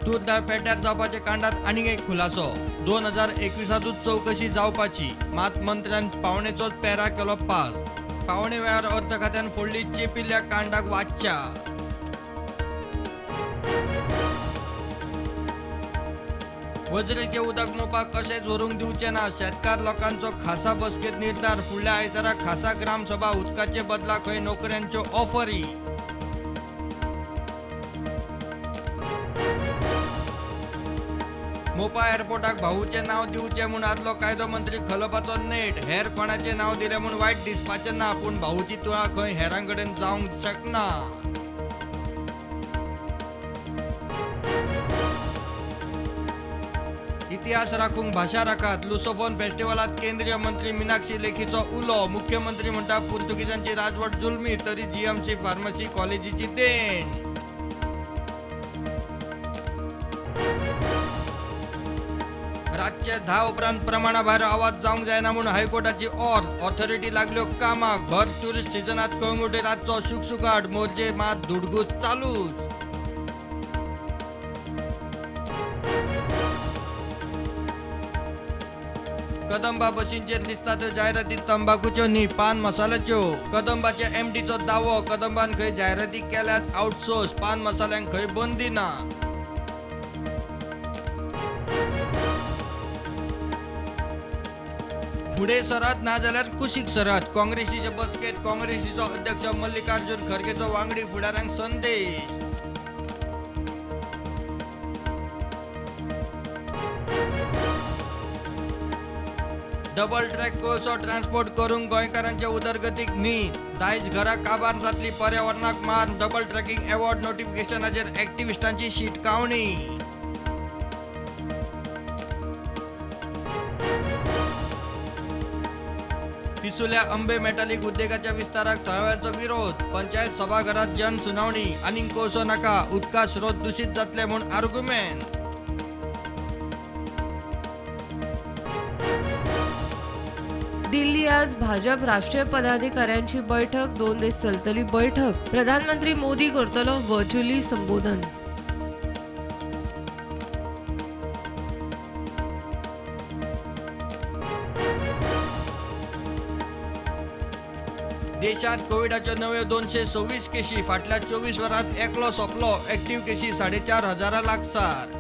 तूरदाळ पेट्यार जावपाच्या कांडात आनीक एक खुलासो. 2021 चवकशी जावपाची, मात मंत्र्यान पावणेचोच पेरा केलो पास. पावणे वेळार अर्थ खात्यान फोडली चेपिल्ल्या कांडाक वाच्या. वजरेचें उदक मोपा कशेंच व्हरूंक दिवचें ना, शेतकार लोकांचो खासा बसकेंत निर्धार. फुडल्या आयतारा खासा ग्रामसभा, उदकाचे बदला खंय नोकऱ्यांच्यो ऑफरी. मोपा एअरपोर्टाक भाऊचें नांव दिवचें म्हूण आदलो कायदो मंत्री खलपाचो नेट. हेर कोणाचें नांव दिलें म्हूण वायट दिसपाचें ना, पूण भाऊची तुळा खंय हेरां कडेन जावंक शकना. इतिहास राखूंक भाशा राखात, लुसोफोन फेस्टिवलात केंद्रीय मंत्री मीनाक्षी लेखीचो उलो. मुख्यमंत्री म्हणटा पुर्तुगीजांची राजवट जुलमी, तरी जीएमसी फार्मसी कॉलेजीची देण. रातचे 10 उपरांत प्रमाणा भायर आवाज जावंक जायना म्हूण हायकोर्टाची ऑर्द. ऑथॉरिटी लागल्यो कामाक. भर ट्युरिस्ट सिजनात कळंगुटे रातचो शुकशुकाट, मोर्जे मात धुडगूस चालूच. कदंबा बशींचेर दिसता त्यो जायराती तंबाखूच्यो न्ही, पान मसाल्याच्यो. कदंबाच्या एमडीचो दावो, कदंबान खंय जायराती केल्यात आउटसोर्स, पान मसाल्यांक खंय बंदी ना. फुडें सरात ना जाल्यार कुशीक सरात, काँग्रेसीचे बसकेंत काँग्रेसीचो अध्यक्ष मल्लिकार्जुन खरगेचो वांगडी फुडाऱ्यांक संदेश. डबल ट्रॅक कोळसो ट्रान्सपोर्ट करूंक गोंयकारांच्या उदरगतीक न्ही, दायज घरां काबार जातली, पर्यावरणाक मार. डबल ट्रॅकिंग अवॉर्ड नोटिफिकेशनाचेर एक्टिविस्टांची शिटकावणी. पिसुल्या अंबे मेटालिक उद्देगाच्या विस्ताराक थळाव्यांचो विरोध. पंचायत सभाघरात जन सुनावणी, आनीक कोळसो नाका, उदका स्रोत दूषित जातले म्हूण आर्ग्युमेंट. दिल्ली आज भाजप राष्ट्रीय पदाधिकाऱ्यांची बैठक. 2 दीस चलतली बैठक. प्रधानमंत्री मोदी करतलो व्हर्च्युअली संबोधन. देशात कोविडाच्यो नव्यो 226 केशी, फाटल्या 24 वरांत एकलो सोंपलो. एक्टिव्ह केशी 4,500 लागसार.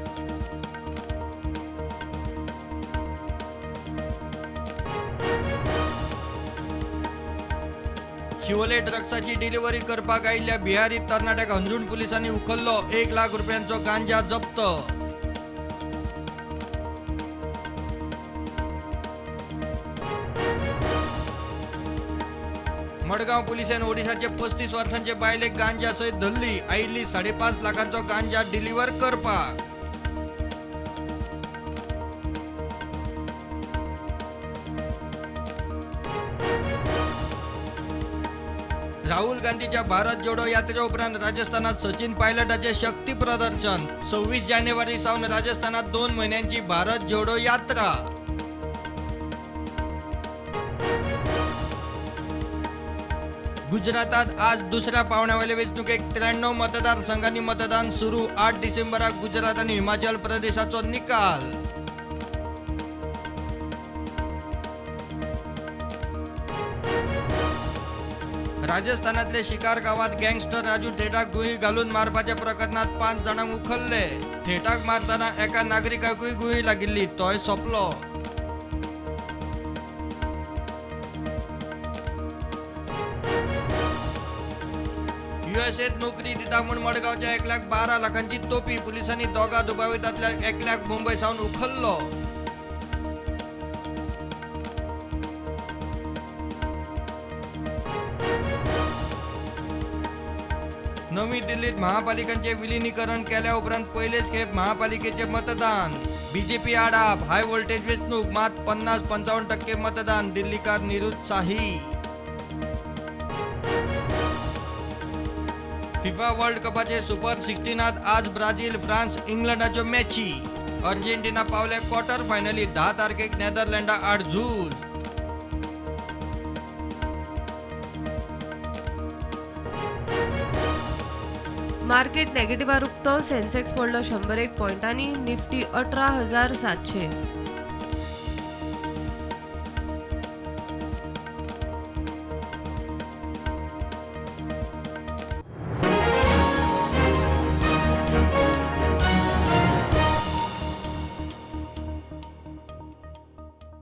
शिवोले ड्रग्साची डिलिव्हरी करपाक आयिल्ल्या बिहारी तरणाट्याक हंजूण पुलिसांनी उखल्लो. 1 लाख रुपयांचो गांजा जप्त. मडगांव पुलिसांनी ओडिशाचे 35 वर्सांचे बायलेक गांजा सयत धरली. आयिल्ली 5.5 लाखांचो गांजा डिलिव्हर करपाक. राहुल गांधीच्या भारत जोडो यात्रे उपरांत राजस्थानात सचिन पायलटाचे शक्ती प्रदर्शन. 26 जानेवारी सावन राजस्थानात 2 म्हयन्यांची भारत जोडो यात्रा. गुजरातात आज दुसऱ्या पावण्यावेले वेंचणुकेक 93 मतदारसंघांनी मतदान सुरू. 8 डिसेंबराक गुजरात आनी हिमाचल प्रदेशाचो निकाल. राजस्थानातले शिकार गावात गँगस्टर राजू थेटाक गुळी घालून मारपाच्या प्रकरणात 5 जाणांक उखल्ले. थेटाक मारतना एका नागरिकाकूय गुळी लागिल्ली, तोय सोंपलो. युएसएत नोकरी दिता म्हूण मडगांवच्या एकल्याक 12 लाखांची तोपी. पुलिसांनी दोगा दुबावितांतल्या एकल्याक मुंबय सावन उखल्लो. नवी दिल्लीत महापालिकांचे विलिनीकरण केल्या उपरांत पयलेच खेप महापालिकेचे मतदान. बीजेपी आड आप, हाय व्होल्टेज वेंचणूक, मात 50-55% मतदान. दिल्लीकार निरुत्साही. फिफा वर्ल्ड कपाचे सुपर 16 आज ब्राझील फ्रान्स इंग्लंडाच्यो मॅची. अर्जेंटिना पावले क्वॉर्टर फायनली. 10 तारखेक नेदरलँडा आड झूज. मार्केट नेगेटिव्हार उक्तो. सेन्सेक्स पडलो 101 पॉयंटांनी. निफ्टी 18,700.